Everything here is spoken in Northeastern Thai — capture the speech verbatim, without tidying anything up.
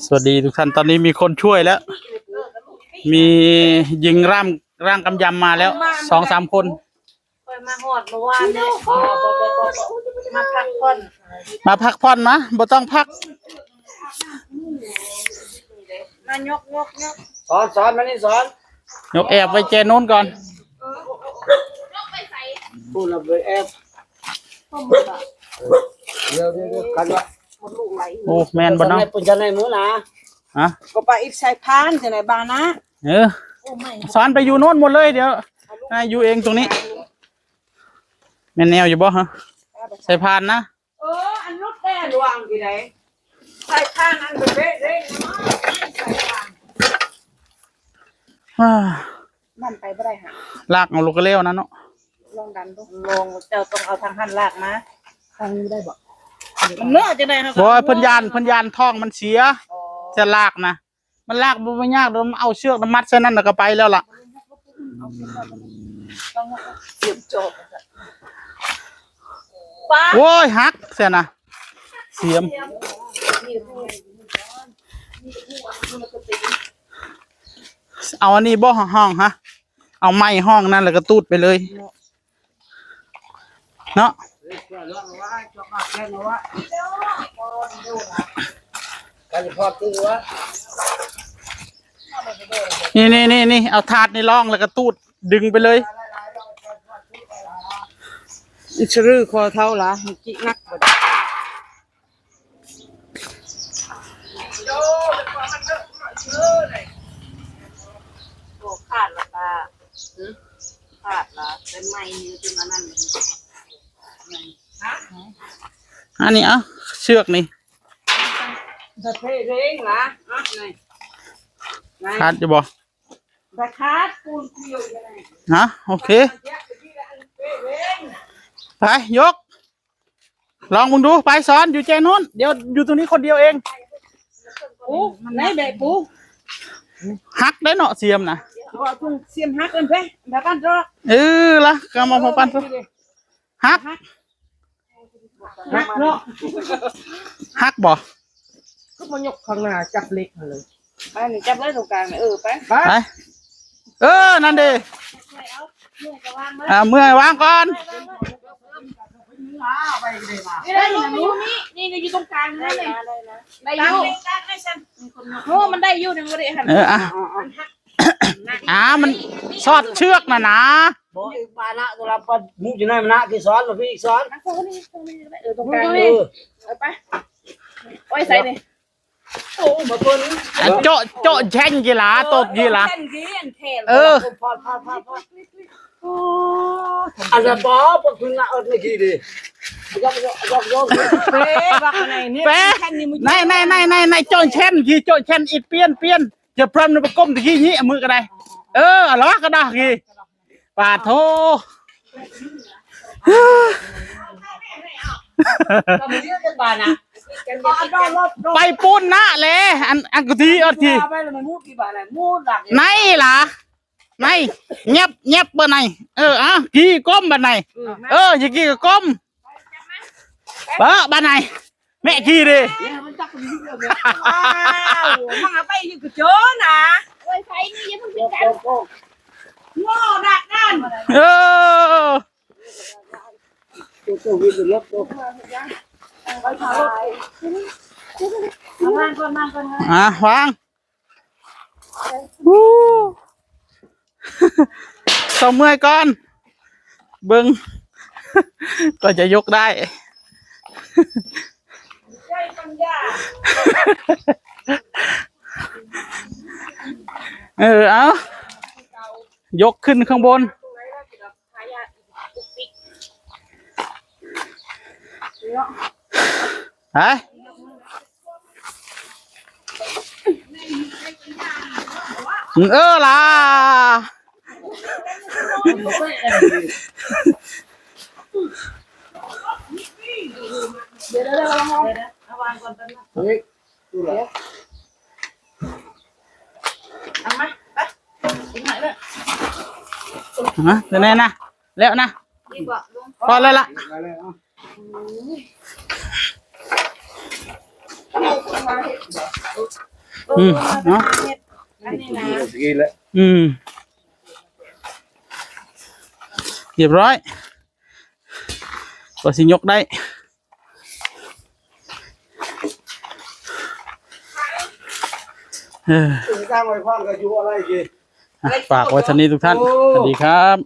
สวัสดีทุกท่าน ตอนนี้มีคนช่วยแล้ว มีหญิงร่างร่างกำยำมาแล้ว สองสามคน คอยมาหอดเมื่อวานเนี่ยมาพักผ่อน มาพักผ่อนมาบ่ต้องพัก มายกยกยก สอนสอนมานี่สอน ยกแอบไว้แจนู้นก่อน พูดเราไปแอบเดี๋ยวเดี๋ยวเดี๋ยวกันละ โอ้แมนบ่เนาะ เป็นจะในมือนะ ฮะ ก็ไปอีกสายพานจะไหนบ้างนะ เออ สอนไปอยู่โน่นหมดเลยเดี๋ยวให้อยู่เองตรงนี้ แม่นแนวอยู่บ่ฮะ สายพานนะ เออ อันนุดได้อันวางที่ไหนสายพานอันเป็นเบ๊ะเร่งสายพาน อ่า มันไปไม่ได้ค่ะ ลากเอาลูกกระเลี้ยวนั่นเนาะ ลองดันดูลองเจ้าต้องเอาทางหันลากมาทางนี้ได้บ่มันเนื้อจะได้ครับ บ่เพิ่นย่านเพิ่นย่านท้องมันเสีย จะลากนะ มันลากบ่ยากดอก เอาเชือกมัดใส่นั่นแล้วก็ไปแล้วล่ะ เสียบจอบ โอ้ยหักเสียนะ เสียม เอาอันนี้บ่ห้องฮะ เอาไม้ห้องนั่นแล้วก็ตูดไปเลย เนาะ การจะพอดตัว นี่นี่นี่นี่เอาถาดนี่ล่องแล้วก็ตูดดึงไปเลย อิสรือคอเท่าละมันจิกนักบ่ได้ โอ้ขาดละตาขาดละเป็นไม้นี่เป็นอันนั้น อันนี้เอาเชือกนี่ จะเพลงละอ่ะไง ขาดอยู่บ่ จะขาดปูนเกลียวยังไง ฮะโอเค เดี๋ยวไปที่ละอันเพลง ไปยก ลองมึงดูไปสอนอยู่แจนู้น เดี๋ยวอยู่ตรงนี้คนเดียวเอง ปูไหนแบะปู หักได้เนาะเสียมนะ เอาถุงเสียมหักกันไปแบบบ้านรอ เออละก็มาพอปันซะหัก หักเนาะ หักบ่ ก็มายกข้างหน้าจับเหล็กมาเลยไปนี่จับไว้ตรงกลางนี่เออไป ไป เออ นั่นเด้ เมื่อยก็วางไว้ อ่าเมื่อยวางก่อน นี่ได้ลูกมันอยู่นี่นี่อยู่ตรงกลางนั่นเลยได้อยู่โอ้มันได้อยู่ในบริเวณ เอออ่ะอ่ามันสอดเชือกนะนะ บอกอีกบานะตัวละปัดมุกอยู่ในมันนะที่สอนมาพี่อีกสอน เออตรงกลางเลยเอาไปโอ้ยใส่เลยโอ้มาตัวนี้ อ่ะโจะโจะแช่นกีฬาตดกีฬา เส้นที่อันเทน เออ พอดพอดพอดพอดอันละบอปะคุณละเอิร์ดในกี่ดียกยกยกยก เป๊ะว่าไงเนี่ย แปะ แค่นี้มึง ในในในในในโจะแช่นกีโจะแช่นอิดเปลี่ยนเปลี่ยนจะพรำในประกมตะกี้นี้เอามือก็ได้ เออเหรอก็ได้กีปาดโท ก็มีเรื่องบานะ ไปปูนนะแหละอันอันกะทีอันที ไปแล้วมันมูดกี่บาทอะไรมูดหลัก ไหนล่ะไหนเงียบเงียบบ่ไหนเอออ่ะกี่ก้มบ่ไหนเอออย่ากี่ก็ก้มเออบ่ไหนแม่กี่ดิ ว้าวมันเอาไปอยู่กับโจนะโอ้ยไฟนี่ยังเพิ่งเป็นกันโง่ดักนั่น เออ ตัวตัววิทย์รถตัว เอาวางก่อนวางก่อน อ่ะวางอู้ต้องเมื่อยก่อน เบิ่ง ก็จะยกได้ ใช่ปัญญา เออเอายกขึ้นข้างบน ตรงไหนเราจะแบบขายยาอีกปุ๊กปิ๊ก ไปเออล่ะ เดี๋ยวเดี๋ยวเดี๋ยวลองลอง เฮ้ย เอามาไปอีกหน่อยเลย ฮะเดี๋ยวนี้นะแล้วนะ ดีกว่าลุง พอแล้วล่ะ มาเลยอ่ะ อืมเนาะ อันนี้นะ อืม เรียบร้อย ก็สิยกได้ เออ สร้างไว้พ่อนก็อยู่อะไรกิน อ่ะฝากไว้เท่านี้ทุกท่าน สวัสดีครับ